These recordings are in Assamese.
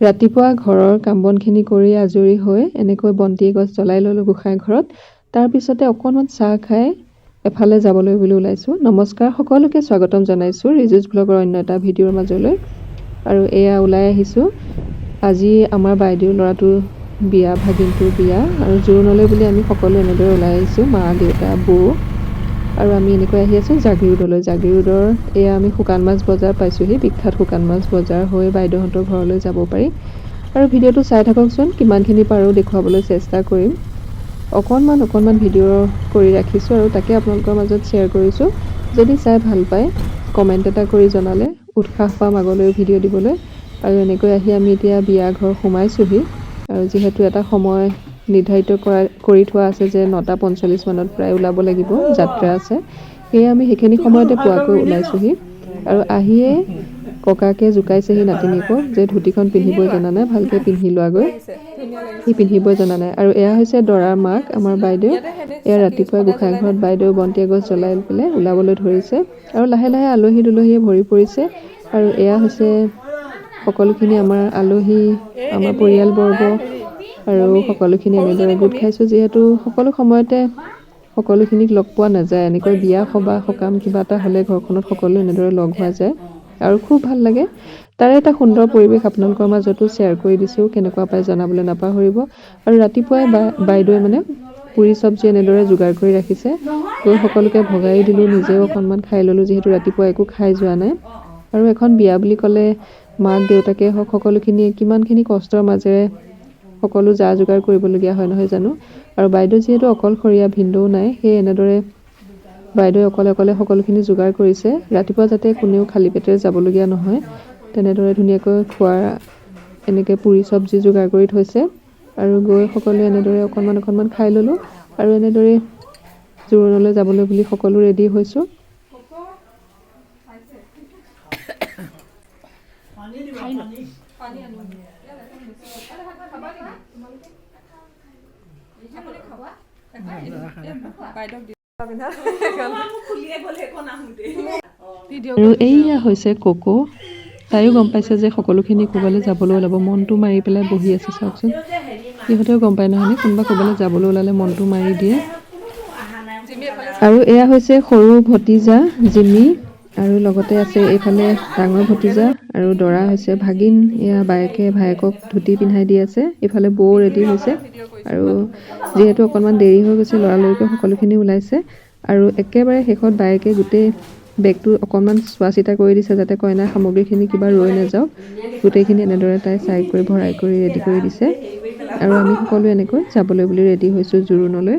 ৰাতিপুৱা ঘৰৰ কাম বনখিনি কৰি আজৰি হৈ এনেকৈ বন্তি এগছ জ্বলাই ল'লোঁ গোঁসাই ঘৰত। তাৰপিছতে অকণমান চাহ খাই এফালে যাবলৈ বুলি ওলাইছোঁ। নমস্কাৰ, সকলোকে স্বাগতম জনাইছোঁ ৰিজুজ ব্লগৰ অন্য এটা ভিডিঅ'ৰ মাজলৈ। আৰু এয়া ওলাই আহিছোঁ। আজি আমাৰ বাইদেউৰ ল'ৰাটোৰ বিয়া, ভাগিনটোৰ বিয়া আৰু জোৰোণলৈ বুলি আমি সকলো এনেদৰে ওলাই আহিছোঁ, মা, দেউতা, বৌ। আৰু আমি এনেকৈ আহি আছোঁ জাগিৰোডলৈ। জাগিৰোডৰ এয়া আমি শুকান মাছ বজাৰ পাইছোঁহি। বিখ্যাত শুকান মাছ বজাৰ হৈ বাইদেউহঁতৰ ঘৰলৈ যাব পাৰি। আৰু ভিডিঅ'টো চাই থাককচোন, কিমানখিনি পাৰোঁ দেখুৱাবলৈ চেষ্টা কৰিম। অকণমান অকণমান ভিডিঅ' কৰি ৰাখিছোঁ আৰু তাকে আপোনালোকৰ মাজত শ্বেয়াৰ কৰিছোঁ। যদি চাই ভাল পায়, কমেণ্ট এটা কৰি জনালে উৎসাহ পাম আগলৈও ভিডিঅ' দিবলৈ। আৰু এনেকৈ আহি আমি এতিয়া বিয়া ঘৰ সোমাইছোঁহি। আৰু যিহেতু এটা সময় নিৰ্ধাৰিত কৰি থোৱা আছে যে 9:45 মানত প্ৰায় ওলাব লাগিব, যাত্ৰা আছে, সেয়ে আমি সেইখিনি সময়তে পোৱাকৈ ওলাইছোঁহি। আৰু আহিয়ে ককাকে জোকাইছেহি নাতিনীয়েকক যে ধুতিখন পিন্ধিবই জনা নাই, ভালকৈ পিন্ধি লোৱাগৈ। সি পিন্ধিবই জনা নাই। আৰু এয়া হৈছে দৰাৰ মাক, আমাৰ বাইদেউ। এয়া ৰাতিপুৱাই গোঁসাই ঘৰত বাইদেউ বন্তি এগছ জ্বলাই পেলাই ওলাবলৈ ধৰিছে। আৰু লাহে লাহে আলহী দুলহীয়ে ভৰি পৰিছে। আৰু এয়া হৈছে সকলোখিনি আমাৰ আলহী, আমাৰ পৰিয়ালবৰ্গ আৰু সকলোখিনি এনেদৰে গোট খাইছোঁ। যিহেতু সকলো সময়তে সকলোখিনিক লগ পোৱা নাযায়, এনেকৈ বিয়া, সবাহ, সকাম কিবা এটা হ'লে ঘৰখনত সকলো এনেদৰে লগ হোৱা যায় আৰু খুব ভাল লাগে। তাৰে এটা সুন্দৰ পৰিৱেশ আপোনালোকৰ মাজতো শ্বেয়াৰ কৰি দিছোঁ। কেনেকুৱা পায় জনাবলৈ নাপাহৰিব। আৰু ৰাতিপুৱাই বাইদেৱে মানে পুৰি চব্জি এনেদৰে যোগাৰ কৰি ৰাখিছে। গৈ সকলোকে ভগায়ো দিলোঁ, নিজেও অকণমান খাই ল'লোঁ, যিহেতু ৰাতিপুৱা একো খাই যোৱা নাই। আৰু এখন বিয়া বুলি ক'লে মাক দেউতাকে হওক, সকলোখিনিয়ে কিমানখিনি কষ্টৰ মাজেৰে সকলো যা যোগাৰ কৰিবলগীয়া হয়, নহয় জানো? আৰু বাইদেউ যিহেতু অকলশৰীয়া, ভিনদেউ নাই, সেই এনেদৰে বাইদেৱে অকলে অকলে সকলোখিনি যোগাৰ কৰিছে। ৰাতিপুৱা যাতে কোনেও খালী পেটেৰে যাবলগীয়া নহয়, তেনেদৰে ধুনীয়াকৈ খোৱাৰ এনেকৈ পুৰি চব্জি যোগাৰ কৰি থৈছে। আৰু গৈ সকলোৱে এনেদৰে অকণমান অকণমান খাই ল'লোঁ আৰু এনেদৰে জোৰোণলৈ যাবলৈ বুলি সকলো ৰেডি হৈছোঁ। আৰু এইয়া হৈছে ককো। তাইও গম পাইছে যে সকলোখিনি ক'ৰবালৈ যাবলৈ ওলাব, মনটো মাৰি পেলাই বহি আছে। চাওকচোন, সিহঁতেও গম পায় নহয়নে, কোনোবা ক'ৰবালৈ যাবলৈ ওলালে মনটো মাৰি দিয়ে। আৰু এয়া হৈছে সৰু ভতিজা জিমি, আৰু লগতে আছে এইফালে ডাঙৰ ভতিজা আৰু দৰা হৈছে ভাগিন। এয়া বায়েকে ভায়েকক ধুতি পিন্ধাই দি আছে। ইফালে বৌ ৰেডি হৈছে। আৰু যিহেতু অকণমান দেৰি হৈ গৈছে, লৰালৰিকৈ সকলোখিনি ওলাইছে। আৰু একেবাৰে শেষত বায়েকে গোটেই বেগটো অকণমান চোৱা চিতা কৰি দিছে, যাতে কইনাৰ সামগ্ৰীখিনি কিবা ৰৈ নাযাওক। গোটেইখিনি এনেদৰে তাই চাই কৰি ভৰাই কৰি ৰেডি কৰি দিছে। আৰু আমি সকলোৱে এনেকৈ যাবলৈ বুলি ৰেডি হৈছোঁ জোৰোণলৈ।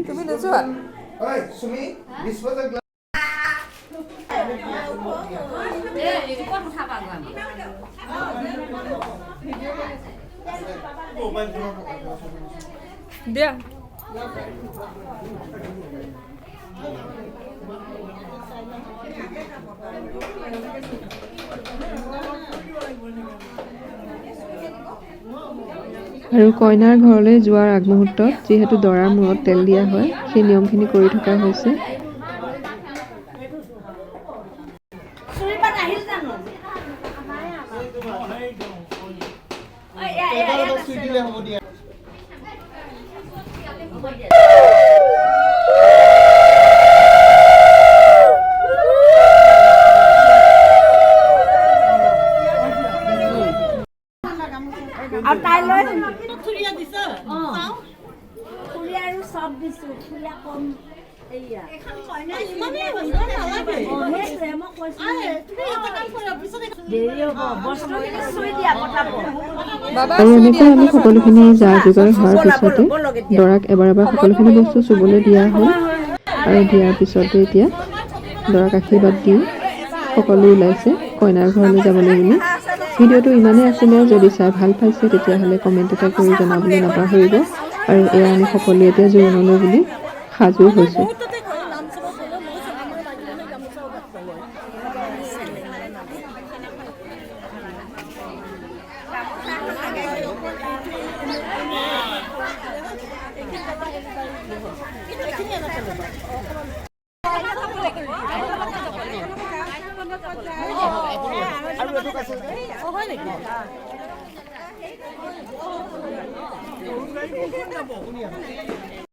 দিয়া। আৰু কইনাৰ ঘৰলৈ যোৱাৰ আগমুহূৰ্তত যিহেতু দৰাৰ মূৰত তেল দিয়া হয়, সেই নিয়মখিনি কৰি থকা হৈছে। আৰু তাইলৈ খুৰীয়া আৰু চব দিছো, খুৰীয়া কম। আৰু এনেকৈ আমি সকলোখিনি যা যোগাৰ হোৱাৰ পিছতে দৰাক এবাৰ এবাৰ সকলোখিনি বস্তু চুবলৈ দিয়া হ'ল। আৰু দিয়াৰ পিছতে এতিয়া দৰাক আশীৰ্বাদ দি সকলো ওলাইছে কইনাৰ ঘৰলৈ যাবলৈ বুলি। ভিডিঅ'টো ইমানেই আছিলে। যদি চাই ভাল পাইছে, তেতিয়াহ'লে কমেণ্ট এটা কৰি জনাবলৈ নাপাহৰিব। আৰু এয়া আমি সকলোৱে এতিয়া জোৰোণলৈ বুলি সাজু হৈছোঁ। আৰু এটুক আছে। হয় নেকি? কোন যাব?